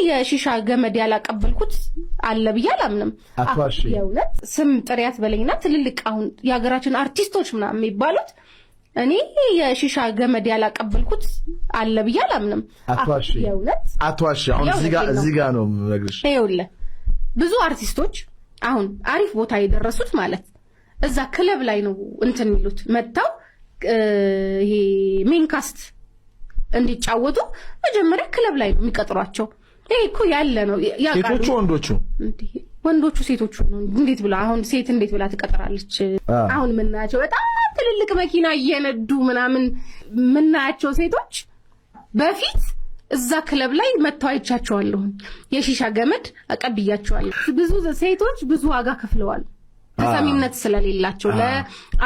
የሺሻ ገመድ ያላቀበልኩት አለ ብዬ አላምንም። አትዋሺ። የእውነት ስም ጥሪያት በለኝና ትልልቅ አሁን የሀገራችን አርቲስቶች ምናምን የሚባሉት እኔ የሺሻ ገመድ ያላቀበልኩት አለ ብዬ አላምንም። አትዋሺ። የእውነት። አትዋሺ። አሁን እዚህ ጋር የእውነቴን ነው። እዚህ ጋር ነው የምነግርሽ። ይኸውልህ፣ ብዙ አርቲስቶች አሁን አሪፍ ቦታ የደረሱት ማለት እዛ ክለብ ላይ ነው እንትን የሚሉት፣ መጥተው ይሄ main cast እንዲጫወቱ መጀመሪያ ክለብ ላይ ነው የሚቀጥሯቸው። ይሄ እኮ ያለ ነው፣ ያውቃሉ። ሴቶቹ ወንዶቹ? እንዴ፣ ወንዶቹ ሴቶቹ ነው። እንዴት ብላ አሁን ሴት እንዴት ብላ ትቀጥራለች? አሁን የምናያቸው በጣም ትልልቅ መኪና እየነዱ ምናምን የምናያቸው ሴቶች በፊት እዛ ክለብ ላይ መጥተው አይቻቸዋለሁ። የሺሻ ገመድ አቀብያቸዋለሁ። ብዙ ሴቶች ብዙ ዋጋ ከፍለዋል። ተሰሚነት ስለሌላቸው፣ ለ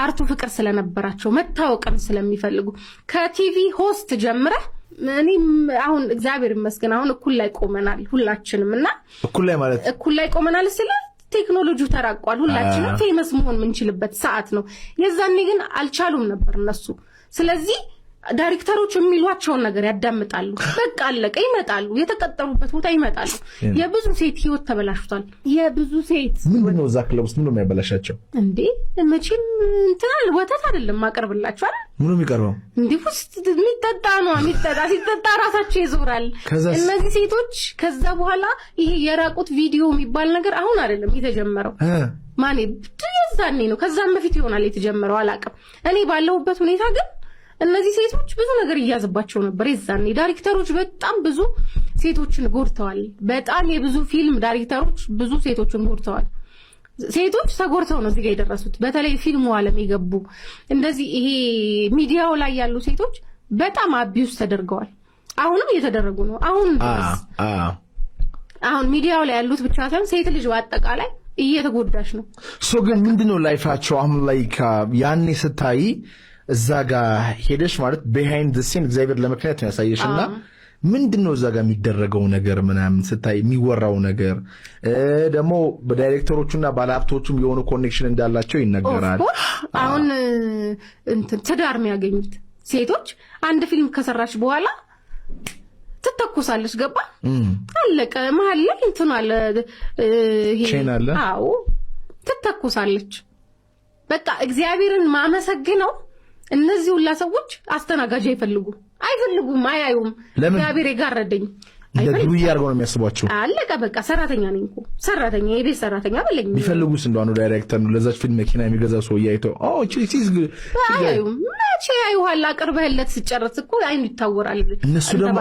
art ኡ ፍቅር ስለነበራቸው፣ መታወቅም ስለሚፈልጉ፣ ከ TV host ጀምረህ እኔም አሁን እግዚአብሔር ይመስገን አሁን እኩል ላይ ቆመናል ሁላችንም እና እኩል ላይ ማለት? እኩል ላይ ቆመናል ስለ ቴክኖሎጂው ተራቋል። ሁላችንም famous መሆን የምንችልበት ሰዓት ነው። የዛኔ ግን አልቻሉም ነበር እነሱ። ስለዚህ ዳይሬክተሮች የሚሏቸውን ነገር ያዳምጣሉ። በቃ አለቀ። ይመጣሉ፣ የተቀጠሩበት ቦታ ይመጣሉ። የብዙ ሴት ህይወት ተበላሽቷል። የብዙ ሴት። ምንድን ነው እዛ ክለብ ውስጥ ምንድን ነው የሚያበላሻቸው? እንዴ፣ መቼም እንትን ወተት አይደለም ማቀርብላቸው አይደል? ምኑ የሚቀርበው? እንዲህ ውስጥ የሚጠጣ ነው። የሚጠጣ ሲጠጣ ራሳቸው ይዞራል። ከዛስ? እነዚህ ሴቶች ከዛ በኋላ ይሄ የራቁት ቪዲዮ የሚባል ነገር አሁን አይደለም የተጀመረው። ማኔ የዛኔ ነው። ከዛም በፊት ይሆናል የተጀመረው፣ አላውቅም። እኔ ባለሁበት ሁኔታ ግን እነዚህ ሴቶች ብዙ ነገር እያዝባቸው ነበር። የዛኔ ዳይሬክተሮች በጣም ብዙ ሴቶችን ጎድተዋል። በጣም የብዙ ፊልም ዳይሬክተሮች ብዙ ሴቶችን ጎድተዋል። ሴቶች ተጎድተው ነው እዚህ ጋር የደረሱት። በተለይ ፊልሙ ዓለም የገቡ እንደዚህ ይሄ ሚዲያው ላይ ያሉ ሴቶች በጣም abuse ተደርገዋል። አሁንም እየተደረጉ ነው። አሁን ድረስ አሁን ሚዲያው ላይ ያሉት ብቻ ሳይሆን ሴት ልጅ በአጠቃላይ እየተጎዳች ነው። So ግን ምንድነው life ኣቸው አሁን ላይ ያኔ ስታይ እዛ ጋር ሄደሽ ማለት behind scene እግዚአብሔር ለምክንያት ነው ያሳየሽ እና ምንድን ነው እዛ ጋር የሚደረገው ነገር ምናምን ስታይ፣ የሚወራው ነገር ደግሞ በዳይሬክተሮቹና ባለሀብቶቹም የሆኑ connection እንዳላቸው ይነገራል። Of course፣ አሁን እንትን ትዳር የሚያገኙት ሴቶች አንድ ፊልም ከሰራች በኋላ ትተኩሳለች። ገባ፣ አለቀ። መሀል ላይ እንትን አለ ይሄ Chain አለ። አዎ፣ ትተኩሳለች። በቃ እግዚአብሔርን ማመሰግነው እነዚህ ሁላ ሰዎች አስተናጋጅ አይፈልጉም፣ አይፈልጉም፣ አያዩም። ለምን? እግዚአብሔር የጋረደኝ። እንደ ዱርዬ አድርገው ነው የሚያስቧቸው። አለቀ። በቃ ሰራተኛ ነኝ እኮ፣ ሰራተኛ፣ የቤት ሰራተኛ በለኝ። ቢፈልጉስ እንደው አንዱ ዳይሬክተር ነው ለዛች ፊልም መኪና የሚገዛ ሰው እያይተው አያዩም። መቼ ያዩሃል? አቅርበህለት ስጨርስ እኮ አይኑ ይታወራል። እነሱ ደግሞ